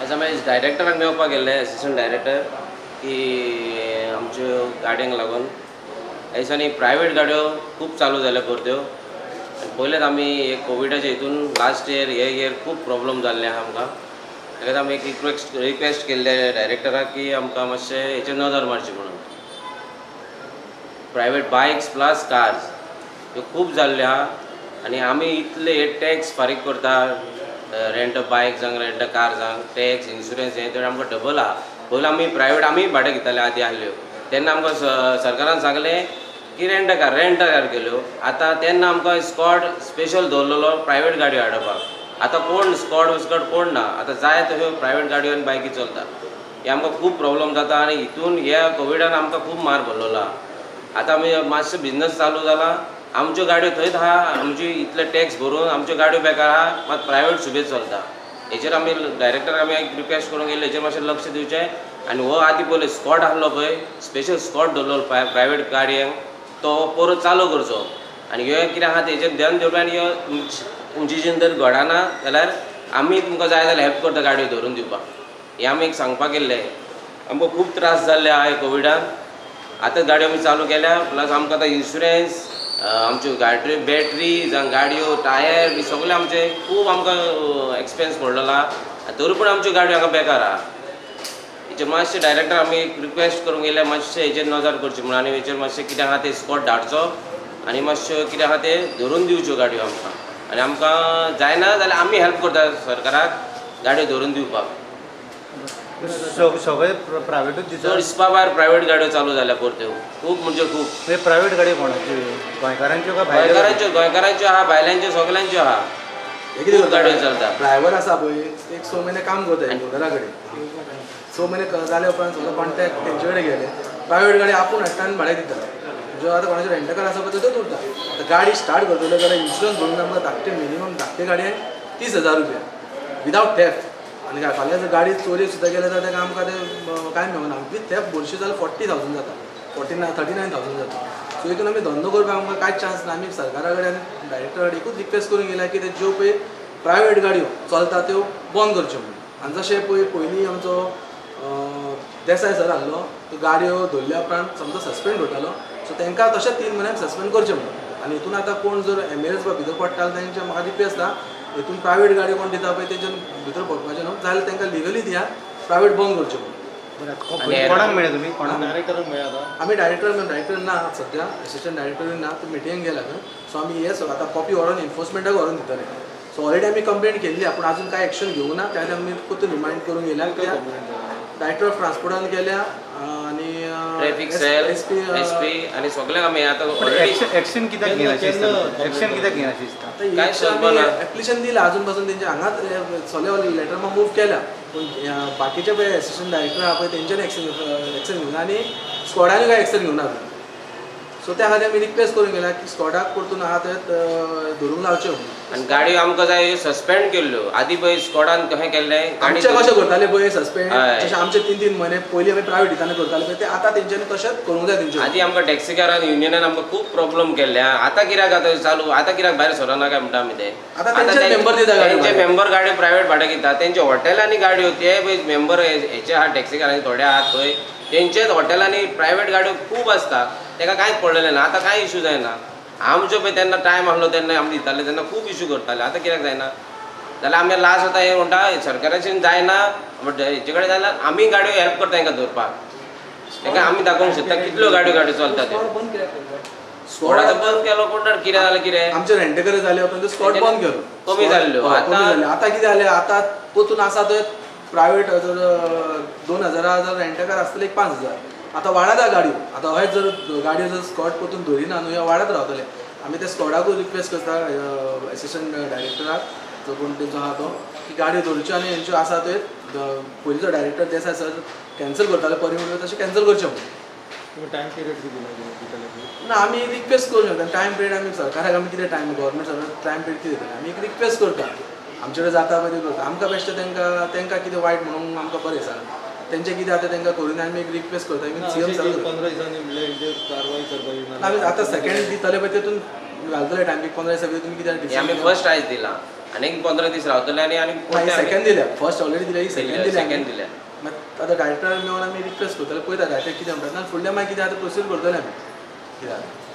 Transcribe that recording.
आयज आमी डायरेक्टराक मेळपाक गेल्ले, एसिस्टंट डायरेक्टर, की आमच्यो गाडयांक लागून ह्या दिसांनी प्रायवेट गाडयो खूब चालू जाल्या परत्यो. आनी पयलेच आमी एक कोविडाच्या हितून लास्ट इयर, हे इयर खूब प्रॉब्लम जाल्ले आहा आमकां. ताका आमी एक रिक्वेस्ट केल्ले डायरेक्टराक की आमकां मातशें हेचेर नदर मारची म्हणून. प्रायवेट बायक्स प्लस कार्स ह्यो खूब जाल्ल्यो आहा आनी आमी इतले हे टॅक्स फारीक करता, रेंट बायक जावं, रेंट कार जावं, टॅक्स, इन्शुरन्स, हें तें आमकां डबल आहा. पयलीं आमी प्रायवेट आमी भाडें घेताले आदी आहल्यो, तेन्ना आमकां सरकारान सांगलें की rent car, rent car केल्यो. आतां तेन्ना आमकां स्कॉड स्पेशल दवरलेलो प्रायवेट गाडयो हाडपाक. आतां कोण स्कॉड विस्कॉड कोण ना. आतां जाय तश्यो प्रायवेट गाडयो आनी बायकी चलता. हे आमकां खूब प्रॉब्लम जाता आनी हितून ह्या कोविडान आमकां खूब मार पडलेलो आहा. आतां आमी मातसो बिजनस चालू जाला, आमच्यो गाडयो थंयच आहा. आमची इतले टॅक्स भरून आमच्यो गाडयो बेकार आहा, मात प्रायवेट सुबेज चलता. हेचेर आमी डायरेक्टर आमी एक रिक्वेस्ट करूंक गेल्ले, हेचेर मातशें लक्ष दिवचें. आनी हो आदी पयले स्कॉड आहलो पळय, स्पेशल स्कॉड दवरलो प्रायवेट गाडयांक, तो परत चालू करचो. आनी हे कितें आहा तेजेर ध्यान दिवपा. आनी ह्यो तुमची जर घडना जाल्यार आमी तुमकां जाय जाल्यार हेल्प करता गाडयो धरून दिवपाक. हें आमी एक सांगपाक गेल्ले. आमकां खूब त्रास जाल्ले आहा कोविडान. आतां गाडयो आमी चालू केल्या, प्लस आमकां आतां इन्शुरन्स, आमच्यो गाडयो बॅटरी जावं, गाडयो टायर बी सगळे आमचे खूब आमकां एक्सपेन्स पडलेलो आहा. तरी पूण आमच्यो गाडयो हांगा बेकार आहा. हेचेर मातशें डायरेक्टर आमी एक रिक्वेस्ट करूंक गेल्यार मातशें हेचेर नजर करची म्हणून. आनी हेचेर मातशें कितें आहा तें स्कॉड धाडचो आनी मातश्यो कितें आहा तें धरून दिवच्यो गाडयो आमकां. आनी आमकां जायना जाल्यार आमी हेल्प करता सरकाराक गाडयो धरून दिवपाक. सगळे प्रायव्हेटूच दिता? चड हिसपा भायर प्रायवेट गाडयो चालू जाल्या परत्यो, खूब म्हणजे खूब. म्हणजे प्रायव्हेट गाडी कोणाच्यो, गोंयकारांच्यो काय भायल्यो? गोंयकारांच्यो, गोंयकारांच्यो आहा, भायल्यांच्यो, सगल्यांच्यो आहा. हे कितें? खूब गाडयो चलता. ड्रायव्हर आसा पळय, एक 6 म्हयने काम करता ओनरा कडेन. 6 म्हयने जाले उपरांत सगळो कॉन्टॅक्ट तेंचे कडेन गेले. प्रायवेट गाडी आपूण हाडटा आनी भाड्याक दिता. जो आतां कोणाचो रेंटकार आसा पळय, तो उरता. आतां गाडी स्टार्ट करतलो जाल्यार इन्शुरन्स भरून आमकां धाकटे, मिनिमम धाकटे गाडयेक 30,000 रुपया विदावट थेफ्ट. आनी फाल्यां जर गाडी चोरी सुद्दां केल्या जाल्यार ताका आमकां तें कांय मेळना. विथ थेफ्ट भरशी जाल्यार 40,000 जाता, 49, 39,000 जाता. सो हितून आमी धंदो करपाक आमकां कांयच चान्स ना. आमी सरकारा कडेन आनी डायरेक्टरा कडेन एकूच रिक्वेस्ट करून गेल्या की ते ज्यो पळय प्रायवेट गाडयो चलता त्यो बंद करच्यो म्हणून. आनी जशें पळय पयलीं आमचो देसाय सर आहलो, तो गाडयो धरल्या उपरांत समजा सस्पेंड करतालो, सो तांकां तशें 3 म्हयन्यांक सस्पेंड करचें म्हणून. आनी हितून आतां कोण जर एमएलएस भितर पडटा जाल्यार तेंचे म्हाका रिक्वेस्ट आसा, हितून प्रायवेट गाडयो कोण दिता पळय तेंच्यान भितर पडपाचें न्हू, जाल्यार तांकां लिगली दिया, प्रायवेट बंद करच्यो म्हणून. आनी कोणाक मेळ्ळे तुमी, कोणाक? डायरेक्टराक मेळ्ळा आतां? आमी डायरेक्टर, डायरेक्टर ना सद्या, एसिस्टंट डायरेक्टरूय ना, तो मिटिंगेक गेला खंय. सो आमी हे आतां कॉपी व्हरोन एनफोर्समेंटाक व्हरोन दितले. सो ऑलरेडी आमी कंप्लेंट केल्ली आहा, पूण अजून कांय एक्शन घेवंक ना. त्या खातीर आमी परतून रिमायंड करून गेल्या कित्याक डायरेक्टर ऑफ ट्रान्सपोर्टान केल्या आनी traffic cell, S P, S P आनी सगळ्यांक आमी आतां ऑलरेडी एक्शन कित्याक घेनाशी दिसता? एक्शन कित्याक घेनाशी दिसता? कांय सोदपा ना. एप्लिकेशन दिलां, अजून पासून तेंचे हांगाच सगळे लेटर मूव केल्या, पूण बाकीचे पळय एसिस्टंट डायरेक्टर आहा पळय, तेंच्यानी एक्शन घेवना आनी स्कॉडानूय कांय एक्शन घेवना अजून. सो त्या खातीर आमी रिक्वेस्ट करून गेल्या की स्कॉडाक परतून आहा ते धरूंक लावचे म्हणून. आनी गाडयो आमकां जाय सस्पेंड केल्ल्यो आदी पळय स्कॉडान कशें केल्लें गाडी आमचे कशें करताले पळय सस्पेंड, जशें आमचे 3-3 म्हयने पयलीं आमी प्रायवेट दिताना करताले पळय, ते आतां तेंच्यांनी तशेंच करूंक जाय तेंचे. आदी आमकां टॅक्सीकारान युनियनान आमकां खूब प्रॉब्लम केल्ले आहा. आतां कित्याक आतां चालू, आतां कित्याक भायर सरना काय म्हणटा आमी ते. आतां तेंचे member दिता गाडी तेंचे भाड्याक. मेंबर गाडी प्रायवेट भाड्याक दिता. तेंच्या हॉटेलांनी गाडयो, ते पळय मेंबर हेचे आहा, टॅक्सीकारांचे थोडे आहात पळय, तेंचेच हॉटेलांनी प्रायवेट गाडयो खूब आसता. तेका कांयच पडलेलें ना. आतां कांय इशू जायना. आमच्यो पळय तेन्ना टायम आहलो तेन्ना आमी दिताले, तेन्ना खूब इशू करताले. आतां कित्याक जायना? जाल्यार आमी लास्ट आतां हें म्हणटा, सरकाराचें जायना बट हेचे कडेन जाल्यार आमी गाडयो हेल्प करता तांकां धरपाक. तांकां आमी दाखोवंक शकता कितल्यो गाडयो गाडयो चलता त्यो. बंद कित्याक केलो? स्कॉड आतां बंद केलो कोण जाण, कितें जालें कितें? आमचे रेंटेकर जाले उपरांत स्कॉड बंद केलो. कमी जाल्ल्यो. हय, कमी जाल्ल्यो. आतां कितें जालें, आतां परतून आसा थंय प्रायवेट जर 2000 जर रेंटेकार आसतले, एक 5000 आतां वाडत आहा गाडयो. आतां हय, जर गाडयो जर स्कॉड परतून धरिना न्हू, ह्या वाडत रावतले. आमी त्या स्कॉडाकूय रिक्वेस्ट करता, एसिस्टंट डायरेक्टराक जो कोण तेंचो आहा तो, की गाडयो धरच्यो आनी हेंच्यो आसा ते पयलींचो डायरेक्टर देसाय सर कॅन्सल करताले परमिट, तशें कॅन्सल करचें म्हणून. तुमी टायम पिरियड कितें दितले? ना, आमी रिक्वेस्ट करूं शकता. टायम पिरियड आमी सरकाराक आमी कितें टायम, गव्हर्मेंट सरकार टायम पिरियड कितें दितलें? आमी एक रिक्वेस्ट करता, आमचे कडेन जाता पळय ते करता. आमकां बेश्टें तांकां कितें वायट म्हणूंक आमकां बरें दिसना. तेंचें कितें आतां तांकां करूं आमी एक रिक्वेस्ट करता. इवन सीएम सर 15 दिसांनी म्हणल्यार हेंचेर कारवाय करपाची ना? आमी आतां सेकंड दितले पळय, तितून घालतले टायम की 15 दिसा भितर तुमी कितें हे आमी फर्स्ट आयज दिलां. आनीक 15 दीस रावतले आनी आनी मागीर सेकंड दिल्या, फर्स्ट ऑलरेडी दिल्या, ही सेकंड दिल्या. सेकंड दिल्या. मागीर आतां डायरेक्टर मेळोन आमी रिक्वेस्ट करतले, पळयता डायरेक्टर कितें म्हणटा, ना फुडल्या मागीर कितें आतां प्रोसीड करतले आमी कितें.